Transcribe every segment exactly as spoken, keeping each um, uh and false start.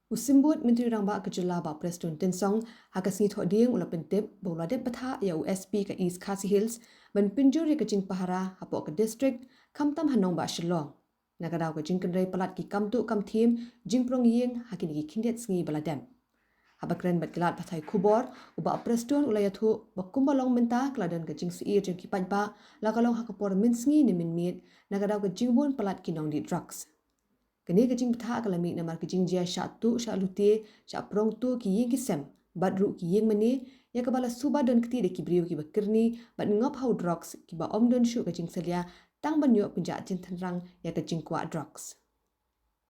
U Symbud Myntri Rangbah ka jylla Bah Prestone Tynsong ha ka sngi Thohdieng u la pyntip ba u la dep bthah ïa u S P ka East Khasi Hills ban pynjur ïa ka jingpahara hapoh ka district, khamtam ha nongbah Shillong, na ka daw ka jingkynrei palat ki kam tuh kam thiem jingprong ïing ha kine ki khyndiat sngi ba la dep. Haba kren bad ki lad pathai khubor, u Bah Prestone u la ïathuh ba kumba long mynta ka la don ka jingsyier jong ki paidbah la ka long ha ka por mynsngi ne mynmiet na ka daw ka jingbun palat ki nongdih drugs. Kane ka jingbthah ka la mih namar ka jingjia shah tuh shah lute, shah prong tuh ki ïing ki sem bad ruh ki ïing mane, ïa kaba la suba don kti da ki briew kiba kyrni bad ngop ha u drugs, kiba ym don shuh ka jingsalia tang ban ïoh pynjah jingtynrang ïa ka jingkwah drugs.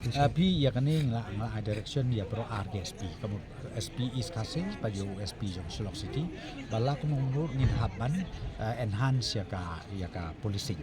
Uh, phi ïa kane nga la, nga la ai direction ïa baroh ar ki S P, ka mut S P East Khasi bad ïa u S P jong Shillong City, ba la kumno ruh ngin hap ban uh, enhance ïa ka, ïa ka policing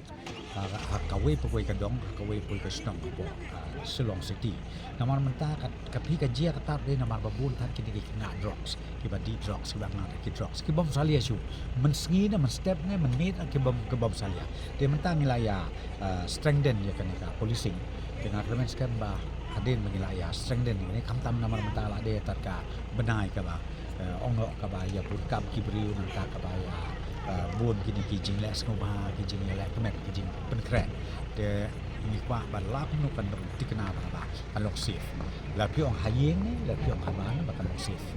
ha, ha kawei pa kawei ka dong, ha kawei pa kawei ka shnong hapoh uh, Shillong City. Namar mynta ka, ka phi ka jia ka tad dei namar ba bun tad kine ki khynnah drugs, kiba dih drugs, kiba ngat ki drugs, ki bym salia shuh. Mynsngi ne mynstep ne mynmiet ki bym, ki bym salia. Te mynta ngi la ïa uh, strengthen ïa kane ka policing. Te nga kyrmen skhem ba hadien ba ngi la ïa strengthen ïa kane, khamtam namar mynta la dei tad ka bnai kaba uh, ong noh kaba ïa bun kam ki briew, nangta kaba ïa uh, bun kine ki jingleh sngewbha, ki jingleh kmet, ki jingpynkhreh. Te ngi kwah ba la kumno kan long thikna ba, ba kan long safe. La phi ong ha ïing ne la phi ong ha ban ba kan long safe.